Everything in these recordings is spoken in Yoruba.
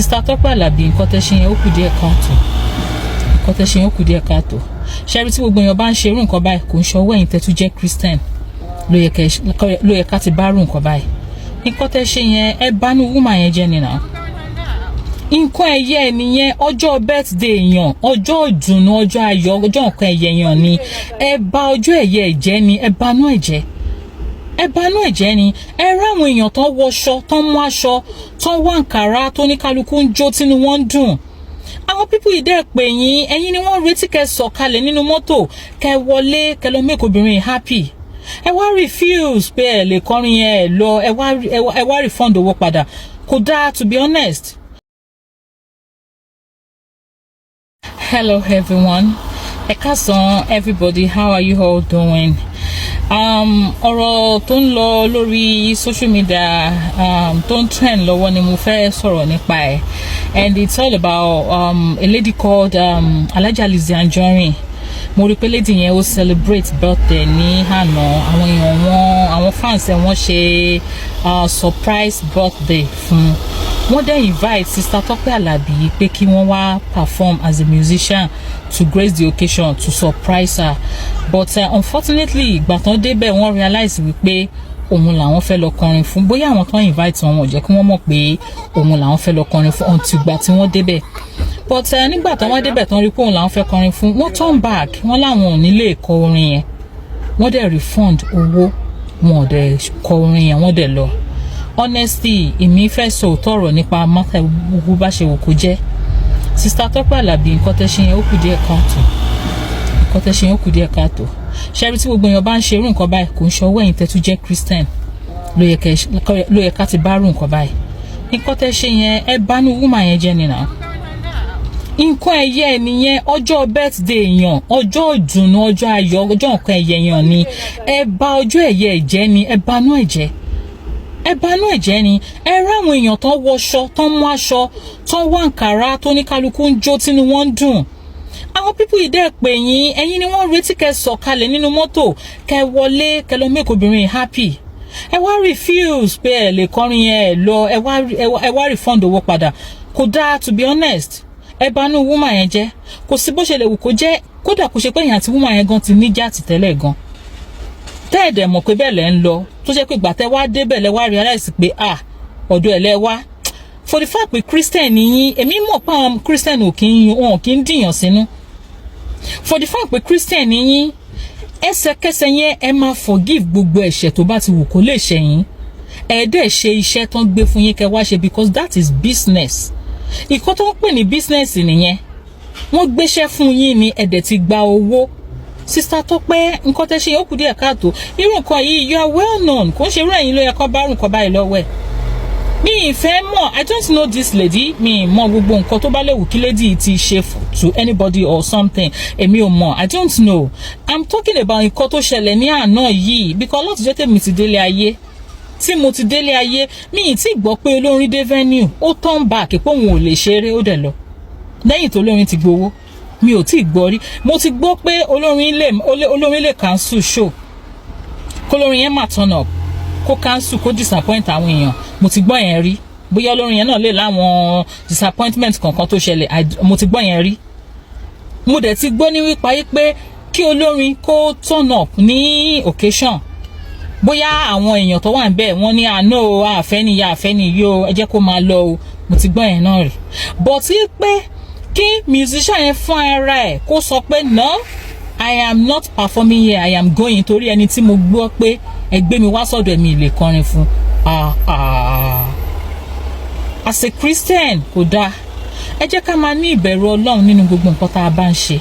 Sister Tọ́pẹ́ Àlàbí, nǹkan tẹ́ ṣe yẹn, ó kù díẹ̀ káàtó. Nǹkan tẹ́ ṣe yẹn, ó kù díẹ̀ káàtó. Ṣẹ́rí, tí gbogbo èèyàn bá ń ṣe irú nǹkan báyìí, kò ń ṣọwọ́ ẹ̀yin tẹ́ tún jẹ́ Christian ló yẹ ká ti bá irú nǹkan báyìí. Nǹkan tẹ́ ṣe yẹn, ẹ bánú woman yẹn jẹ́ nìyà. Nǹkan ẹ̀yẹ nìyẹn. Ọjọ́ birthday èèyàn, ọjọ́ ìdùnnú, ọjọ́ ayọ̀, ọjọ́ nǹkan ẹ̀yẹ èèyàn ni. Ẹ bà ọjọ́ ẹ̀yẹ jẹ́ ni, ẹ banú ẹ̀ jẹ́, ẹ banú ẹ̀ jẹ́ ni. Ẹ ráwọn èèyàn tán wọṣọ, tán mú aṣọ, tán wá àǹkárá, tó ní kálukú ń jó, tínú wọn ń dùn. Àwọn people yìí dẹ́ pè yín, ẹ̀yin ni wọ́n retí kẹ́ sọ̀kalẹ̀ nínú mọ́tò, kẹ́ wọlé, kẹ́ lọ make obìnrin happy. Ẹ wá refuse pé ẹ lè kọrin yẹn, ẹ lọ, ẹ wá refund owó padà. Kò dáa, to be honest. Hello everyone. Ẹ káàsán everybody, how are you all doing? Ọ̀rọ̀ tó ń lọ lórí social media, tó ń trend lọ́wọ́ ni mo fẹ́ sọ̀rọ̀ nípa ẹ̀, and it's all about a lady called Alhaja Lizzy Anjorin. Mo rí pé lady yẹn, ó celebrate birthday ní àná. Àwọn èèyàn wọn, àwọn fans ẹ̀, wọ́n ṣe surprise birthday fún wọ́n. Dẹ̀ invite Sister Tọ́pẹ́ Àlàbí pé kí wọ́n wá perform as a musician to grace the occasion, to surprise her. But unfortunately, ìgbà tán débẹ̀, wọ́n realize wípé òun làwọn fẹ́ lọ kọrin fún. Bóyá àwọn tán invite wọn, wọn ò jẹ́ kí wọ́n mọ̀ pé òun làwọn fẹ́ lọ kọrin fún until ìgbà tí wọ́n débẹ̀. But nígbà tán wá débẹ̀, tán rí pé òun làwọn fẹ́ kọrin fún, wọ́n turn back. Wọ́n láwọn ò ní lè kọ orin yẹn. Wọ́n dẹ̀ refund owó, wọn ò dẹ̀ kọ orin yẹn, wọ́n dẹ̀ lọ. Honestly, èmi fẹ́ sọ òótọ́ ọ̀rọ̀ nípa matter. Gbogbo bá ṣe wò kó jẹ́, Sister Tọ́pẹ́ Àlàbí, nǹkan tẹ́ ṣe yẹn, ó kù díẹ̀ káàtó. Nǹkan tẹ́ ṣe yẹn, ó kù díẹ̀ káàtó. Ṣẹ́rí, tí gbogbo èèyàn bá ń ṣe irú nǹkan báyìí, kò ń ṣọwọ́ ẹ̀yin tẹ́ tún jẹ́ Christian ló yẹ ká ti bá irú nǹkan báyìí. Nǹkan tẹ́ ṣe yẹn, ẹ bánú woman yẹn jẹ́ nìyà. Nǹkan ẹ̀yẹ nìyẹn. Ọjọ́ birthday èèyàn, ọjọ́ ìdùnnú, ọjọ́ ayọ̀, ọjọ́ nǹkan ẹ̀yẹ èèyàn ni. Ẹ bà ọjọ́ ẹ̀yẹ jẹ́ ni, ẹ banú ẹ̀ jẹ́, ẹ banú ẹ̀ jẹ́ ni. Ẹ ráwọn èèyàn tán wọṣọ, tán mú aṣọ, tán wá àǹkárá, tó ní kálukú ń jó, tínú wọn ń dùn. Àwọn people yìí dẹ̀ pè yín, ẹ̀yin ni wọ́n retí kẹ́ sọ̀kalẹ̀ nínú mọ́tò, kẹ́ wọlé, kẹ́ lọ make obìnrin happy. Ẹ wá refuse pé ẹ lè kọrin yẹn, ẹ lọ, ẹ wá refund owó padà. Kò dáa, to be honest. Ẹ banú woman yẹn jẹ́. Kò sí bó ṣe lè wù kó jẹ́, kódà kó ṣe pé èèyàn àti woman yẹn gan ti níjà tì tẹ́lẹ̀ gan, tẹ́ẹ̀dẹ̀ mọ̀ pé bẹ́ẹ̀ lẹ́ ń lọ, tó jẹ́ pé ìgbà tẹ́ wá débẹ̀ lẹ́ wá realize pé, ah, ọ̀dọ̀ ẹ̀ lẹ́ wá. For the fact pé Christian ni yín, èmi mọ̀ pé àwọn Christian ò kí ń wọn ò kí ń dìyàn sínú. For the fact pé Christian ni yín, ẹsẹ̀kẹsẹ̀ yẹn, ẹ máa forgive gbogbo ẹ̀ṣẹ̀ tó bá ti wù kó lè ṣẹ̀ yín. Ẹ dẹ̀ ṣe iṣẹ́ tán gbé fún yín kẹ́ wá ṣe, because that is business. Ìkọ́ tó ń pè ní business nìyẹn. Wọ́n gbéṣẹ́ fún yín ni, ẹ dẹ̀ ti gba owó. Sister Tọ́pẹ́, nǹkan tẹ́ ṣe yẹn, ó kù díẹ̀ káàtó. Irú nǹkan yìí, you are well known, kò ń ṣe irú ẹ̀yin ló yẹ kó bá irú nǹkan báyìí lọ́wọ́ ẹ̀. Mi ì fẹ́ mọ̀, I don't know this lady. Mi ì mọ̀ gbogbo nǹkan tó bá lè wù kí lady ti ṣe to anybody or something. Èmi ò mọ̀, I don't know. I'm talking about nǹkan tó ṣẹlẹ̀ ní àná yìí, because látijọ́ tèmi ti délé ayé, tí mo ti délé ayé, mi ì tí gbọ́ pé olórin dé venue, ó turn back pé òun ò lè ṣeré, ó dẹ̀ lọ lẹ́yìn tó olórin ti gbowó. Mi ò tí ì gbọ́ rí. Mo ti gbọ́ pé olórin lè cancel show, kólórin yẹn má turn up, kó cancel, kó disappoint àwọn èèyàn. Mo ti gbọ́ yẹn rí. Bóyá olórin yẹn náà lè láwọn disappointment kankan tó ṣẹlẹ̀, mo ti gbọ́ yẹn rí. Mo dẹ̀ ti gbọ́ ní wípa yí pé kí olórin kó turn up ní occasion, bóyá àwọn èèyàn tó wà ń bẹ̀, wọ́n ní àná o, àfẹ́niyà àfẹ́niyó o, ẹ jẹ́ kó máa lọ o. Mo ti gbọ́ yẹn náà rí. But pé kí musician yẹn fún ara ẹ̀ kó sọ pé, "No, I am not performing here, I am going," torí ẹni tí mo gbọ́ pé ẹ gbé mi wá sọ́dọ̀ mi lè kọrin fún, ah ah, as a Christian, kò dáa. Ẹ jẹ́ ká máa ní ìbẹ̀rù Ọlọ́run nínú gbogbo nǹkan tá a bá ń ṣe.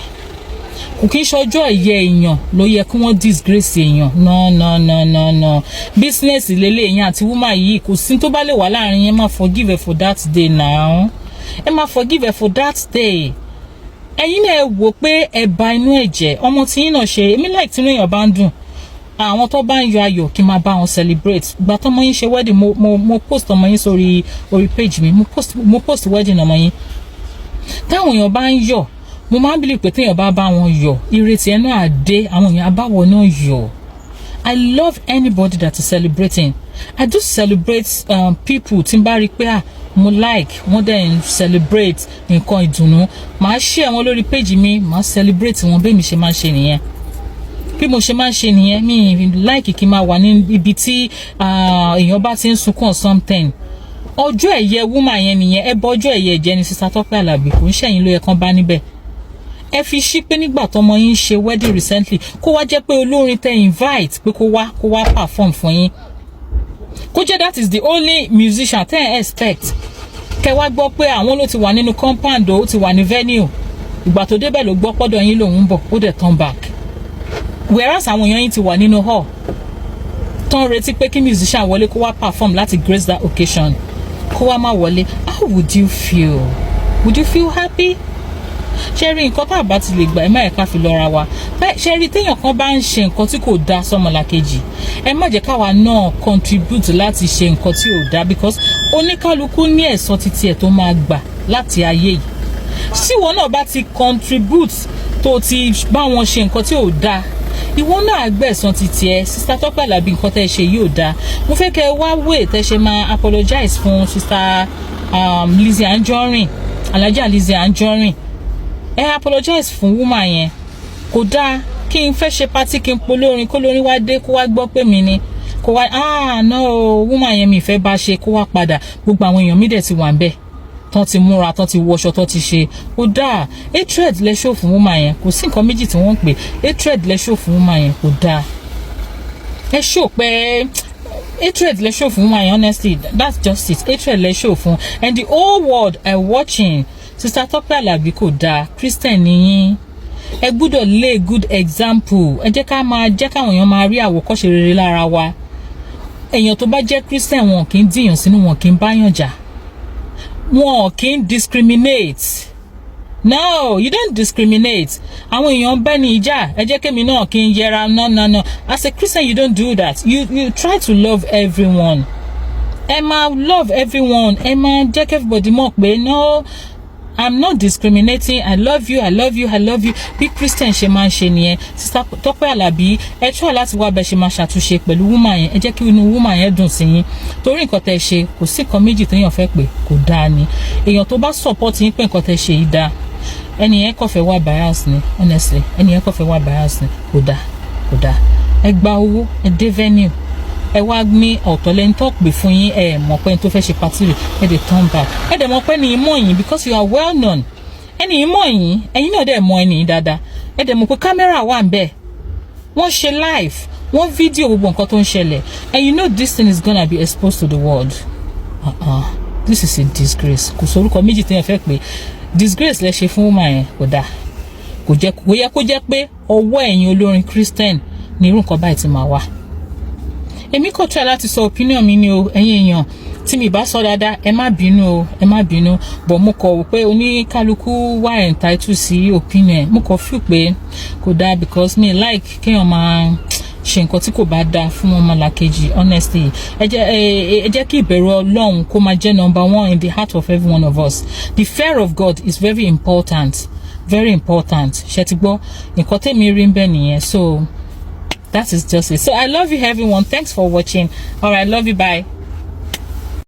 Kò kí ń ṣọjọ́ ẹ̀yẹ èèyàn ló yẹ kí wọ́n disgrace èèyàn. No, no, no, no, no. Business lélẹ̀ èèyàn àti woman yìí. Kò sí tó bá lè wà láàrin yẹn, máa forgive her for that day now. Ẹ máa forgive her for that day. Ẹ̀yin náà, ẹ wò pé ẹ bà inú ẹ̀ jẹ́. Ọmọ tí yín náà ṣe, èmi like tínú èèyàn bá ń dùn, àwọn tó bá ń yọ ayọ̀, kí n máa bá wọn celebrate. Ìgbà tọmọ yín ṣe wedding, mo post ọmọ yín sórí orí page mi. Mo post wedding ọmọ yín. Táwọn èèyàn bá ń yọ̀, mo máa ń believe pé téèyàn bá bá wọn yọ̀, ìrètí ẹnu àdé, àwọn èèyàn abáwọ̀ náà yọ̀. I love anybody that is celebrating. I do celebrate people tí n bá rí i pé, ah, Mo like wọ́n dẹ̀ ń celebrate nǹkan ìdùnnú, màá share wọn lórí page mi, màá celebrate wọn. Bẹ́ẹ̀ mi ṣe máa ń ṣe nìyẹn, bí mo ṣe máa ń ṣe nìyẹn. Mi like kí n máa wà ní ibi tí èèyàn bá ti ń sunkún or something. Ọjọ́ ẹ̀yẹ woman yẹn nìyẹn. Ẹ bọ ọjọ́ ẹ̀yẹ jẹ́ ni. Sister Tọ́pẹ́ Àlàbí, kò ń ṣẹ̀yìn ló yẹ kán bá níbẹ̀. Ẹ fi sí pé nígbà tọmọ yín ṣe wedding recently, kó wá jẹ́ pé olórin tẹ invite pé kó wá perform fún yín, kó jẹ́ that is the only musician tẹ́ ẹ expect, kẹ wá gbọ́ pé àwọn ló ti wà nínú compound, ó ti wà ní venue. Ìgbà tó débẹ̀ ló gbọ́ pọ́dọ̀ yín lòun ń bọ̀, ó dẹ̀ turn back, whereas àwọn èèyàn yín ti wà nínú hall tán, retí pé kí musician wọlé kó wá perform láti grace that occasion, kó wá má wọlé. How would you feel? Would you feel happy? Ṣe rí nǹkan tá a bá ti lè gbà, ẹ má yẹ ká fi lọ́ra wa. Ṣe rí, téèyàn kan bá ń ṣe nǹkan tí kò dáa sọmọlàkejì, ẹ má jẹ́ káwa náà contribute láti ṣe nǹkan tí ò dáa, because oníkálukú ní ẹ̀san títí ẹ̀ tó máa gbà láti ayé yìí. Tíwọ náà bá ti contribute, tó ti bá wọn ṣe nǹkan tí ò dáa, ìwọ náà gbẹ̀san títí ẹ. Sister Tọ́pẹ́ Àlàbí, nǹkan tẹ́ ṣe yìí ò dáa. Mo fẹ́ kẹ́ ẹ wá wé tẹ́ ṣe máa apologize fún Sister Lizzy Anjorin, Alhaja Lizzy Anjorin. Ẹ apologize fún woman yẹn. Kò dáa kí n fẹ́ ṣe party, kí n polórin, kó lórin wá dé, kó wá gbọ́ pé mi ni, kó wá, "Ah no, woman yẹn mi fẹ́ bá ṣe," kó wá padà. Gbogbo àwọn èèyàn mi dẹ̀ ti wà ń bẹ̀, tán ti múra, tán ti wọṣọ, tán ti ṣe. Ó dáa. Hatred lẹ show fún woman yẹn. Kò sí nǹkan méjì tí wọ́n ń pè. Hatred lẹ show fún woman yẹn. Kò dáa. Ẹ show pé hatred lẹ show fún woman yẹn. Honestly, that's just it. Hatred lẹ show fún, and the whole world are watching. Sister Tọ́pẹ́ Àlàbí, kò dáa. Christian ni yín, ẹ gbúdọ̀ lay good example. Ẹ jẹ́ ká máa jẹ́ káwọn èèyàn máa rí àwòkọ́ṣe rere lára wa. Èèyàn tó bá jẹ́ Christian, wọn kì í dìyàn sínú, wọn kì í báyàn jà, wọn kì í discriminate. No, you don't discriminate. Àwọn èèyàn bẹ́ ní ìjà, ẹ jẹ́ kémi náà kí n yẹra. No, no, no. As a Christian, you don't do that. You try to love everyone. Ẹ máa love everyone. Ẹ máa jẹ́ kí everybody mọ̀ pé, "No, I'm not discriminating. I love you, I love you, I love you." Bí Christian ṣe máa ń ṣe nìyẹn. Sister Tọ́pẹ́ Àlàbí, ẹ try láti wá bẹ ṣe máa ṣàtúnṣe pẹ̀lú woman yẹn. Ẹ jẹ́ kí inú woman yẹn dùn sí yín, torí nǹkan tẹ́ ṣe, kò sí nǹkan méjì téèyàn fẹ́ pé kò dáa ni. Èèyàn tó bá support yín pé nǹkan tẹ́ ṣe yìí dáa, ẹni yẹn kò fẹ́ wá bias ni. Honestly, ẹni yẹn kò fẹ́ wá bias ni. Kò dáa, kò dáa. Ẹ gba owó, ẹ dé venue, ẹ wá ní ọ̀tọ̀ lẹ́ni tó pè fún yín. Ẹ mọ̀ pé ẹni tó fẹ́ ṣe party rẹ̀, ẹ dẹ̀ turn back. Ẹ dẹ̀ mọ̀ pé ẹni yìí mọ̀ yín, because you are well known. Ẹni yìí mọ̀ yín, ẹ̀yin náà dẹ̀ mọ̀ ẹni yìí dáadáa. Ẹ dẹ̀ mọ̀ pé camera wà ń bẹ̀, wọ́n ṣe live, wọ́n fídíò gbogbo nǹkan tó ń ṣẹlẹ̀, and you know this thing is gonna be exposed to the world. Uh-uh. This is a disgrace. Kò sórúkọ méjì téèyàn fẹ́ pé. Disgrace lẹ ṣe fún woman yẹn. Kò dáa, kò jẹ́, kò yẹ kó jẹ́ pé ọwọ́ ẹ̀yin olórin Christian ní irú nǹkan báyìí ti máa wà. Èmi kò try láti sọ opinion mi ni o. Ẹ̀yin èèyàn, tí mi bá sọ dáadáa, ẹ má bínú o, ẹ má bínú. But mo kọ̀ wò pé oníkálukú wà entitled sí opinion. Mo kọ̀ feel pé kò dáa, because mi like kéèyàn máa ṣe nǹkan tí kò bá dáa fún ọmọlàkejì. Honestly, ẹ jẹ́ kí ìbẹ̀rù Ọlọ́run kó máa jẹ́ number one in the heart of every one of us. The fear of God is very important, very important. Ṣe ti gbọ́? Nǹkan tẹ́mi rí ń bẹ̀ nìyẹn. So that is just it. So I love you, everyone. Thanks for watching. All right, love you. Bye.